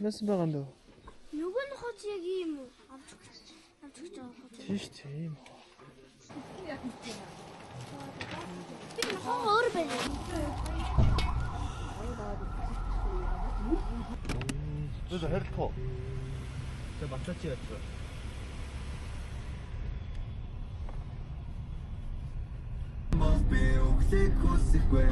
Nasıl байгаа? Нөгөө нь хоц яг ийм үү? Авч авч байгаа хоц. Тийш тийм. Би нохоо өөр байна. 그래서 헬터. 저 마사지 같죠. Би өглөө хүсэхгүй.